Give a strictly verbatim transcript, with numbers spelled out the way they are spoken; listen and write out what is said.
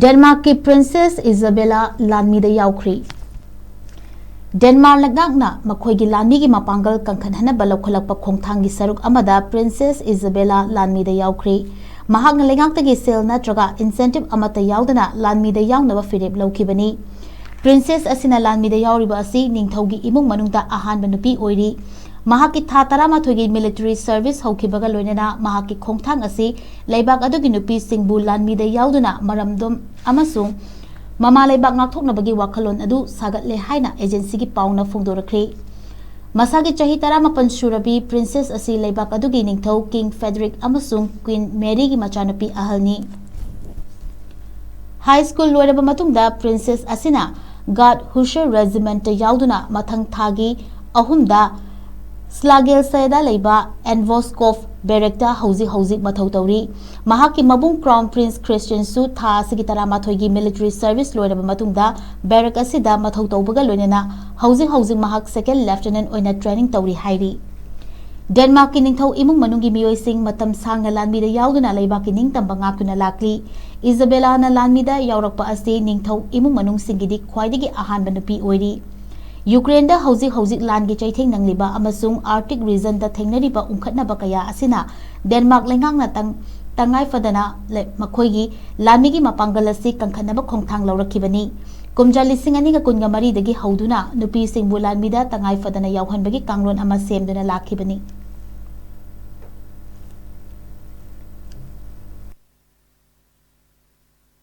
ꯗꯦꯟꯃꯥꯔꯛꯀꯤ princess ꯏꯖꯥꯕꯦꯂꯥ ꯂꯥꯟꯃꯤꯗ ꯌꯥꯎꯈ꯭ꯔꯤ꯫ Denmark ꯂꯩꯉꯥꯛꯅ ꯃꯈꯣꯏꯒꯤ ꯂꯥꯟꯃꯤꯒꯤ ꯃꯄꯥꯡꯒꯜ ꯀꯟꯈꯠꯍꯟꯅꯕ ꯂꯧꯈꯠꯂꯛꯄ ꯈꯣꯡꯊꯥꯡꯒꯤ ꯁꯔꯨꯛ ꯑꯃꯗ ꯄ꯭ꯔꯤꯟꯁꯦꯁ ꯏꯖꯥꯕꯦꯂꯥ ꯂꯥꯟꯃꯤꯗ ꯌꯥꯎꯈ꯭ꯔꯤ꯫ ꯃꯍꯥꯛꯅ ꯂꯩꯉꯥꯛꯇꯒꯤ ꯁꯦꯜ ꯅꯠꯇ꯭ꯔꯒ incentive ꯑꯃꯠꯇ ꯌꯥꯎꯗꯅ ꯂꯥꯟꯃꯤꯗ ꯌꯥꯎꯅꯕ ꯐꯤꯔꯦꯞ ꯂꯧꯈꯤꯕꯅꯤ꯫ ꯄ꯭ꯔꯤꯟꯁꯦꯁ ꯑꯁꯤꯅ ꯂꯥꯟꯃꯤꯗ ꯌꯥꯎꯔꯤꯕ ꯑꯁꯤ ꯅꯤꯡꯊꯧꯒꯤ ꯏꯃꯨꯡ ꯃꯅꯨꯡꯗ ꯑꯍꯥꯟꯕ ꯅꯨꯄꯤ ꯑꯣꯏꯔꯤ꯫ ꯃꯍꯥꯛꯀꯤ ꯊꯥ ꯇꯔꯥꯃꯥꯊꯣꯏꯒꯤ military service ꯍꯧꯈꯤꯕꯒ ꯂꯣꯏꯅꯅ ꯃꯍꯥꯛꯀꯤ ꯈꯣꯡꯊꯥꯡ ꯑꯁꯤ ꯂꯩꯕꯥꯛ ꯑꯗꯨꯒꯤ ꯅꯨꯄꯤꯁꯤꯡꯕꯨ ꯂꯥꯟꯃꯤꯗ ꯌꯥꯎꯗꯨꯅ ꯃꯔꯝꯗꯣꯝ ꯑꯃꯁꯨꯡ ꯃꯃꯥ ꯂꯩꯕꯥꯛ ꯉꯥꯛꯊꯣꯛꯅꯕꯒꯤ ꯋꯥꯈꯜꯂꯣꯟ ꯑꯗꯨ ꯁꯥꯒꯠꯂꯦ ꯍꯥꯏꯅ agencyꯒꯤ ꯄꯥꯎꯅ ꯐꯣꯡꯗꯣꯔꯛꯈ꯭ꯔꯤ꯫ ꯃꯁꯥꯒꯤ ꯆꯍꯤ ꯇꯔꯥꯃꯥꯄꯟ ꯁꯨꯔꯕꯤ ꯄ꯭ꯔꯤꯟꯁꯦꯁ ꯑꯁꯤ ꯂꯩꯕꯥꯛ ꯑꯗꯨꯒꯤ ꯅꯤꯡꯊꯧ King Frederick ꯑꯃꯁꯨꯡ Queen Maryꯒꯤ ꯃꯆꯥꯅꯨꯄꯤ ꯑꯍꯜꯅꯤ꯫ High school ꯂꯣꯏꯔꯕ ꯃꯇꯨꯡꯗ ꯄ꯭ꯔꯤꯟꯁꯦꯁ ꯑꯁꯤꯅ Guard Hussar Regimentꯇ ꯌꯥꯎꯗꯨꯅ ꯃꯊꯪ ꯊꯥꯒꯤ ꯑꯍꯨꯝꯗ Slagelseada ꯂꯩꯕ Envoskov Barrackꯇ ꯍꯧꯖꯤꯛ ꯍꯧꯖꯤꯛ ꯃꯊꯧ ꯇꯧꯔꯤ꯫ ꯃꯍꯥꯛꯀꯤ ꯃꯕꯨꯡ Crown Prince Christianꯁꯨ ꯊꯥ ꯑꯁꯤꯒꯤ ꯇꯔꯥꯃꯥꯊꯣꯏꯒꯤ military service ꯂꯣꯏꯔꯕ ꯃꯇꯨꯡꯗ barrack ꯑꯁꯤꯗ ꯃꯊꯧ ꯇꯧꯕꯒ ꯂꯣꯏꯅꯅ ꯍꯧꯖꯤꯛ ꯍꯧꯖꯤꯛ ꯃꯍꯥꯛ second lieutenant ꯑꯣꯏꯅ training ꯇꯧꯔꯤ ꯍꯥꯏꯔꯤ꯫ ꯗꯦꯟꯃꯥꯔꯛꯀꯤ ꯅꯤꯡꯊꯧ ꯏꯃꯨꯡ ꯃꯅꯨꯡꯒꯤ ꯃꯤꯑꯣꯏꯁꯤꯡ ꯃꯇꯝ ꯁꯥꯡꯅ ꯂꯥꯟꯃꯤꯗ ꯌꯥꯎꯗꯨꯅ ꯂꯩꯕꯥꯛꯀꯤ ꯅꯤꯡꯇꯝꯕ ꯉꯥꯛꯇꯨꯅ ꯂꯥꯛꯂꯤ꯫ ꯏꯖꯥꯕꯦꯂꯥꯅ ꯂꯥꯟꯃꯤꯗ ꯌꯥꯎꯔꯛꯄ ꯑꯁꯤ ꯅꯤꯡꯊꯧ ꯏꯃꯨꯡ ꯃꯅꯨꯡꯁꯤꯡꯒꯤꯗꯤ ꯈ꯭ꯋꯥꯏꯗꯒꯤ ꯑꯍꯥꯟꯕ ꯅꯨꯄꯤ ꯑꯣꯏꯔꯤ꯫ ꯌꯨꯀ꯭ꯔꯦꯟꯗ ꯍꯧꯖꯤꯛ ꯍꯧꯖꯤꯛ ꯂꯥꯟꯒꯤ ꯆꯩꯊꯦꯡ ꯅꯪꯂꯤꯕ ꯑꯃꯁꯨꯡ Arctic regionꯗ ꯊꯦꯡꯅꯔꯤꯕ ꯎꯪꯈꯠꯅꯕ ꯀꯌꯥ ꯑꯁꯤꯅ ꯗꯦꯟꯃꯥꯔꯛ ꯂꯩꯉꯥꯛꯅ ꯇꯪ-, ꯇꯉꯥꯏ ꯐꯗꯅ ꯂꯩ-, ꯃꯈꯣꯏꯒꯤ ꯂꯥꯟꯃꯤꯒꯤ ꯃꯄꯥꯡꯒꯜ ꯑꯁꯤ ꯀꯟꯈꯠꯅꯕ ꯈꯣꯡꯊꯥꯡ ꯂꯧꯔꯛꯈꯤꯕꯅꯤ꯫ ꯀꯨꯝꯖꯥ ꯂꯤꯁꯤꯡ ꯑꯅꯤꯒ ꯀꯨꯟꯒ ꯃꯔꯤꯗꯒꯤ ꯍꯧꯗꯨꯅ ꯅꯨꯄꯤꯁꯤꯡꯕꯨ ꯂꯥꯟꯃꯤꯗ ꯇꯉꯥꯏ ꯐꯗꯅ ꯌꯥꯎꯍꯟꯕꯒꯤ ꯀꯥꯡꯂꯣꯟ ꯑꯃ ꯁꯦꯝꯗꯨꯅ ꯂꯥꯛꯈꯤꯕꯅꯤ꯫